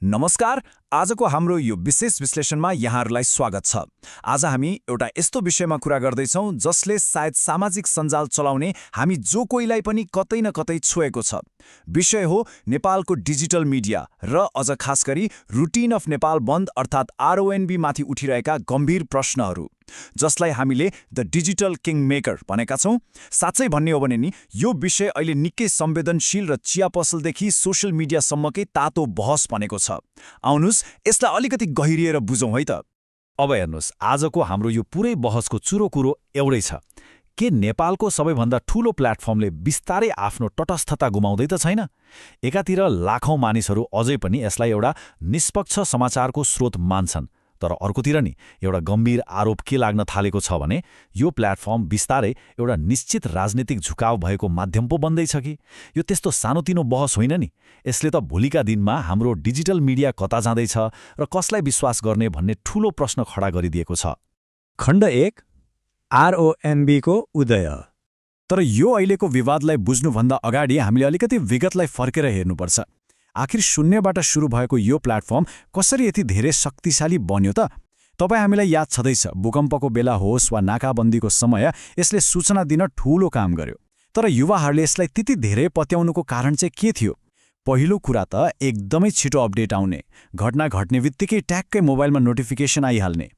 नमस्कार। आजको हाम्रो यो विशेष विश्लेषणमा यहाँहरूलाई स्वागत छ। आज हामी एउटा यस्तो विषयमा कुरा गर्दैछौँ जसले सायद सामाजिक सञ्जाल चलाउने हामी जो कोहीलाई पनि कतै न कतै छुएको छ। विषय हो नेपालको डिजिटल मिडिया र अझ खास गरी रुटिन अफ नेपाल बन्द अर्थात् आरओएनबी माथि उठिरहेका गम्भीर प्रश्नहरू, जसलाई हामीले द डिजिटल किङ मेकर भनेका छौँ। साँच्चै भन्ने हो भने नि यो विषय अहिले निकै संवेदनशील र चिया पसलदेखि सोशल मिडियासम्मकै तातो बहस बनेको छ। आउनुस् यसलाई अलिकति गहिरिएर बुझौँ है त। अब हेर्नुहोस्, आजको हाम्रो यो पुरै बहसको चुरो कुरो एउटै छ। के नेपालको सबैभन्दा ठूलो प्लेटफर्मले बिस्तारै आफ्नो तटस्थता गुमाउँदै त छैन? एकातिर लाखौं मानिसहरू अझै पनि यसलाई एउटा निष्पक्ष समाचारको स्रोत मान्छन्, तर अर्कोतिर नि एउटा गम्भीर आरोप के लाग्न थालेको छ भने यो प्लेटफर्म बिस्तारै एउटा निश्चित राजनीतिक झुकाव भएको माध्यम पो बन्दैछ कि? यो त्यस्तो सानोतिनो बहस होइन नि। यसले त भोलिका दिनमा हाम्रो डिजिटल मिडिया कता जाँदैछ र कसलाई विश्वास गर्ने भन्ने ठूलो प्रश्न खडा गरिदिएको छ। खण्ड 1, आरओएनबीको उदय। तर यो अहिलेको विवादलाई बुझ्नुभन्दा अगाडि हामीले अलिकति विगतलाई फर्केर हेर्नुपर्छ। आखिर शून्यबाट सुरु भएको यो प्लेटफर्म कसरी यति धेरै शक्तिशाली बन्यो त? तपाईँ हामीलाई याद छँदैछ, भूकम्पको बेला होस् वा नाकाबन्दीको समय यसले सूचना दिन ठूलो काम गर्यो। तर युवाहरूले यसलाई त्यति धेरै पत्याउनुको कारण चाहिँ के थियो? पहिलो कुरा त एकदमै छिटो अपडेट आउने, घटना घट्ने बित्तिकै ट्याक्कै मोबाइलमा नोटिफिकेसन आइहाल्ने।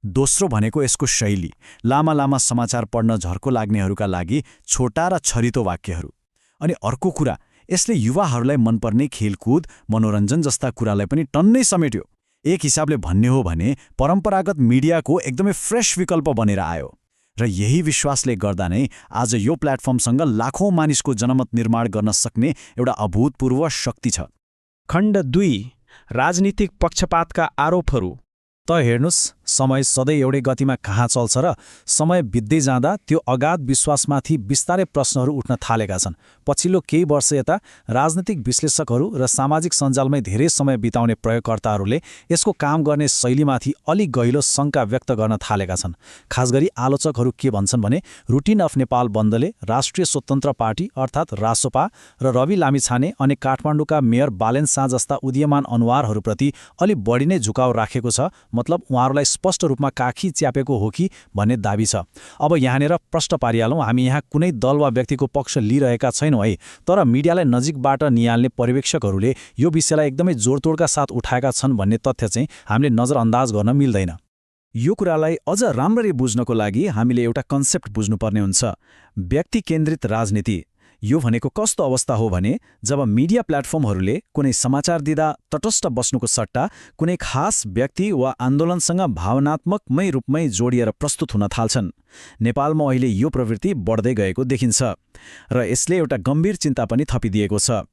दोस्रो भनेको यसको शैली, लामा लामा समाचार पढ्न झर्को लाग्नेहरूका लागि छोटा र छरितो वाक्यहरू। अनि अर्को कुरा, यसले युवाहरूलाई मनपर्ने खेलकुद, मनोरञ्जन जस्ता कुरालाई पनि टन्नै समेट्यो। एक हिसाबले भन्ने हो भने परम्परागत मिडियाको एकदमै फ्रेश विकल्प बनेर आयो। र यही विश्वासले गर्दा नै आज यो प्लेटफर्मसँग लाखौं मानिसको जनमत निर्माण गर्न सक्ने एउटा अभूतपूर्व शक्ति छ। खण्ड 2, राजनीतिक पक्षपातका आरोपहरू। त हेर्नुस्, समय सधैँ एउटै गतिमा कहाँ चल्छ र समय बित्दै जाँदा त्यो अगाध विश्वासमाथि बिस्तारै प्रश्नहरू उठ्न थालेका छन्। पछिल्लो केही वर्ष यता राजनीतिक विश्लेषकहरू र सामाजिक सञ्जालमै धेरै समय बिताउने प्रयोगकर्ताहरूले यसको काम गर्ने शैलीमाथि अलि गहिलो शङ्का व्यक्त गर्न थालेका छन्। खास गरी आलोचकहरू के भन्छन् भने रुटिन अफ नेपाल बन्दले राष्ट्रिय स्वतन्त्र पार्टी अर्थात् रासोपा र रवि लामिछाने अनि काठमाडौँका मेयर बालेन शाह जस्ता उदीयमान अनुहारहरूप्रति अलि बढी नै झुकाव राखेको छ। मतलब उहाँहरूलाई स्पष्ट रूपमा काखी च्यापेको हो कि भन्ने दाबी छ। अब यहाँनिर प्रश्न पारिहालौँ, हामी यहाँ कुनै दल वा व्यक्तिको पक्ष लिइरहेका छैनौँ है, तर मिडियालाई नजिकबाट निहाल्ने पर्यवेक्षकहरूले यो विषयलाई एकदमै जोडतोडका साथ उठाएका छन् भन्ने तथ्य चाहिँ हामीले नजरअन्दाज गर्न मिल्दैन। यो कुरालाई अझ राम्ररी बुझ्नको लागि हामीले एउटा कन्सेप्ट बुझ्नुपर्ने हुन्छ, व्यक्ति केन्द्रित राजनीति। यो भनेको कस्तो अवस्था हो भने जब मिडिया प्लेटफर्महरूले कुनै समाचार दिँदा तटस्थ बस्नुको सट्टा कुनै खास व्यक्ति वा आन्दोलनसँग भावनात्मकमै रूपमै जोडिएर प्रस्तुत हुन थाल्छन्। नेपालमा अहिले यो प्रवृत्ति बढ्दै गएको देखिन्छ र यसले एउटा गम्भीर चिन्ता पनि थपिदिएको छ।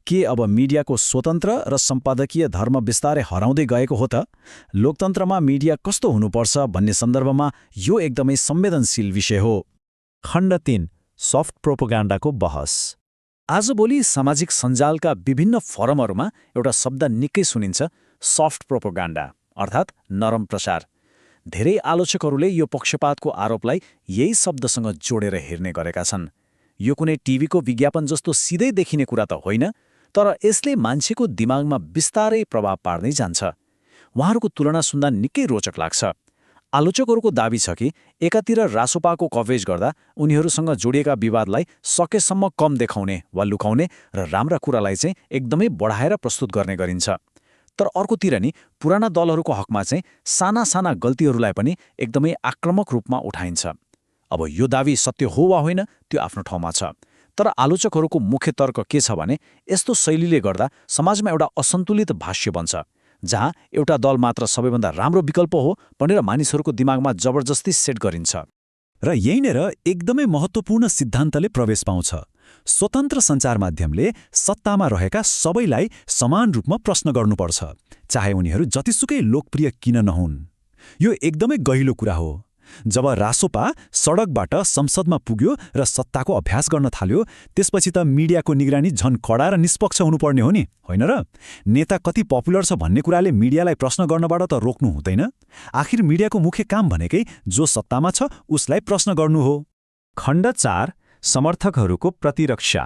के अब मिडियाको स्वतन्त्र र सम्पादकीय धर्म बिस्तारै हराउँदै गएको हो त? लोकतन्त्रमा मिडिया कस्तो हुनुपर्छ भन्ने सन्दर्भमा यो एकदमै संवेदनशील विषय हो। खण्ड 3, सफ्ट प्रोपोगान्डाको बहस। आजभोलि सामाजिक सञ्जालका विभिन्न फोरमहरूमा एउटा शब्द निकै सुनिन्छ, सफ्ट प्रोपोगान्डा अर्थात् नरम प्रचार। धेरै आलोचकहरूले यो पक्षपातको आरोपलाई यही शब्दसँग जोडेर हेर्ने गरेका छन्। यो कुनै टिभीको विज्ञापन जस्तो सिधै देखिने कुरा त होइन, तर यसले मान्छेको दिमागमा बिस्तारै प्रभाव पार्दै जान्छ। उहाँहरूको तुलना सुन्दा निकै रोचक लाग्छ। आलोचकहरूको दाबी छ कि एकातिर रासोपाको कभरेज गर्दा उनीहरूसँग जोडिएका विवादलाई सकेसम्म कम देखाउने वा लुकाउने र राम्रा कुरालाई चाहिँ एकदमै बढाएर प्रस्तुत गर्ने गरिन्छ। तर अर्कोतिर नि पुराना दलहरूको हकमा चाहिँ साना साना गल्तीहरूलाई पनि एकदमै आक्रामक रूपमा उठाइन्छ। अब यो दाबी सत्य हो वा होइन त्यो आफ्नो ठाउँमा छ, तर आलोचकहरूको मुख्य तर्क के छ भने यस्तो शैलीले गर्दा समाजमा एउटा असन्तुलित भाष्य बन्छ, जहाँ एउटा दल मात्र सबैभन्दा राम्रो विकल्प हो भनेर मानिसहरूको दिमागमा जबरजस्ती सेट गरिन्छ। र यहीँनिर एकदमै महत्त्वपूर्ण सिद्धान्तले प्रवेश पाउँछ। स्वतन्त्र सञ्चार माध्यमले सत्तामा रहेका सबैलाई समान रूपमा प्रश्न गर्नुपर्छ, चाहे उनीहरू जतिसुकै लोकप्रिय किन नहुन्। यो एकदमै गहिलो कुरा हो। जब रासोपा सडकबाट संसदमा पुग्यो र सत्ताको अभ्यास गर्न थाल्यो, त्यसपछि त मिडियाको निगरानी झन कडा र निष्पक्ष हुनुपर्ने हो नि, होइन र? नेता कति पपुलर छ भन्ने कुराले मिडियालाई प्रश्न गर्नबाट त रोक्नु हुँदैन। आखिर मिडियाको मुख्य काम भनेकै जो सत्तामा छ उसलाई प्रश्न गर्नु हो। खण्ड 4, समर्थकहरूको प्रतिरक्षा।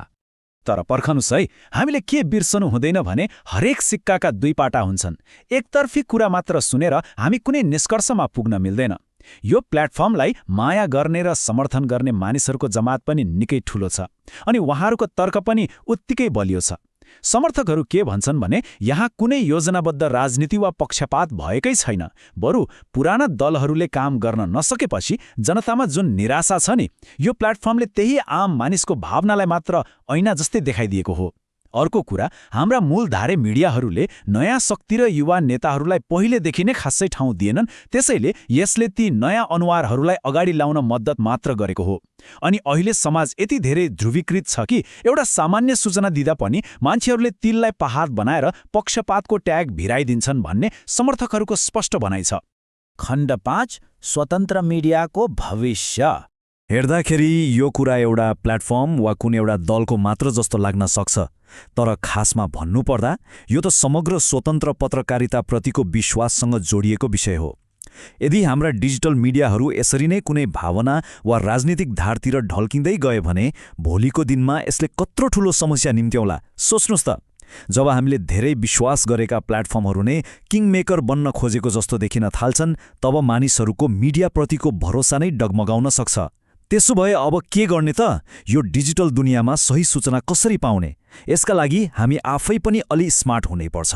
तर पर्खनुस् है, हामीले के बिर्सनु हुँदैन भने हरेक सिक्काका दुई पाटा हुन्छन्। एकतर्फी कुरा मात्र सुनेर हामी कुनै निष्कर्षमा पुग्न मिल्दैन। यो प्लेटफर्मलाई माया गर्ने र समर्थन गर्ने मानिसहरूको जमात पनि निकै ठूलो छ, अनि उहाँहरूको तर्क पनि उत्तिकै बलियो छ। समर्थकहरू के भन्छन् भने यहाँ कुनै योजनाबद्ध राजनीति वा पक्षपात भएकै छैन, बरु पुराना दलहरूले काम गर्न नसकेपछि जनतामा जुन निराशा छ नि, यो प्लेटफर्मले त्यही आम मानिसको भावनालाई मात्र ऐना जस्तै देखाइदिएको हो। अर्को कुरा, हाम्रा मूलधारे मिडियाहरूले नयाँ शक्ति र युवा नेताहरूलाई पहिलेदेखि नै खासै ठाउँ दिएनन्, त्यसैले यसले ती नयाँ अनुहारहरूलाई अगाडि ल्याउन मद्दत मात्र गरेको हो। अनि अहिले समाज यति धेरै ध्रुवीकृत छ कि एउटा सामान्य सूचना दिँदा पनि मान्छेहरूले तिललाई पहाड बनाएर पक्षपातको ट्याग भिराइदिन्छन् भन्ने समर्थकहरूको स्पष्ट भनाइ छ। खण्ड 5, स्वतन्त्र मिडियाको भविष्य। हेर्दाखेरि यो कुरा एउटा प्लेटफर्म वा कुनै एउटा दलको मात्र जस्तो लाग्न सक्छ, तर खासमा भन्नुपर्दा यो त समग्र स्वतन्त्र पत्रकारिताप्रतिको विश्वाससँग जोडिएको विषय हो। यदि हाम्रा डिजिटल मिडियाहरू यसरी नै कुनै भावना वा राजनीतिक धारतिर ढल्किँदै गए भने भोलिको दिनमा यसले कत्रो ठूलो समस्या निम्त्याउला, सोच्नुस् त। जब हामीले धेरै विश्वास गरेका प्लेटफर्महरू नै किङमेकर बन्न खोजेको जस्तो देखिन थाल्छन्, तब मानिसहरूको मिडियाप्रतिको भरोसा नै डगमगाउन सक्छ। त्यसो भए अब के गर्ने त? यो डिजिटल दुनियाँमा सही सूचना कसरी पाउने? यसका लागि हामी आफै पनि अलि स्मार्ट हुनैपर्छ।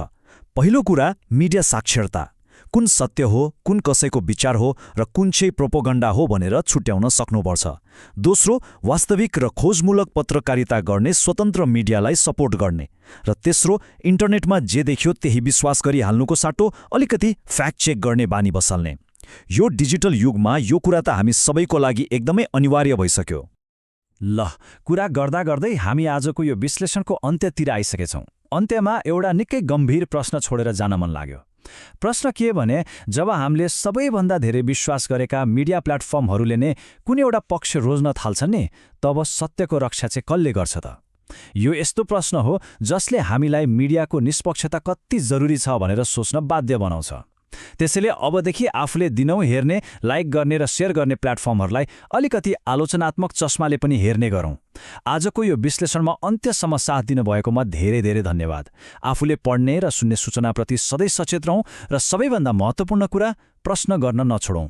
पहिलो कुरा, मिडिया साक्षरता। कुन सत्य हो, कुन कसैको विचार हो र कुन चाहिँ प्रोपोगन्डा हो भनेर छुट्याउन सक्नुपर्छ। दोस्रो, वास्तविक र खोजमूलक पत्रकारिता गर्ने स्वतन्त्र मिडियालाई सपोर्ट गर्ने। र तेस्रो, इन्टरनेटमा जे देख्यो त्यही विश्वास गरिहाल्नुको साटो अलिकति फ्याक्ट चेक गर्ने बानी बसाल्ने। यो डिजिटल युगमा यो कुरा त हामी सबैको लागि एकदमै अनिवार्य भइसक्यो। ल, कुरा गर्दा गर्दै हामी आजको यो विश्लेषणको अन्त्यतिर आइसकेछौँ। अन्त्यमा एउटा निकै गम्भीर प्रश्न छोडेर जान मन लाग्यो। प्रश्न के भने, जब हामीले सबैभन्दा धेरै विश्वास गरेका मिडिया प्लेटफर्महरूले नै कुनै एउटा पक्ष रोज्न थाल्छन् नि, तब सत्यको रक्षा चाहिँ कसले गर्छ त? यो यस्तो प्रश्न हो जसले हामीलाई मिडियाको निष्पक्षता कति जरुरी छ भनेर सोच्न बाध्य बनाउँछ। त्यसैले अबदेखि आफूले दिनौं हेर्ने, लाइक गर्ने र शेयर गर्ने प्लेटफर्महरूलाई अलिकति आलोचनात्मक चस्माले पनि हेर्ने गरौँ। आजको यो विश्लेषणमा अन्त्यसम्म साथ दिनुभएकोमा धेरै धेरै धन्यवाद। आफूले पढ्ने र सुन्ने सूचनाप्रति सधैँ सचेत रहौँ र सबैभन्दा महत्त्वपूर्ण कुरा, प्रश्न गर्न नछोडौँ।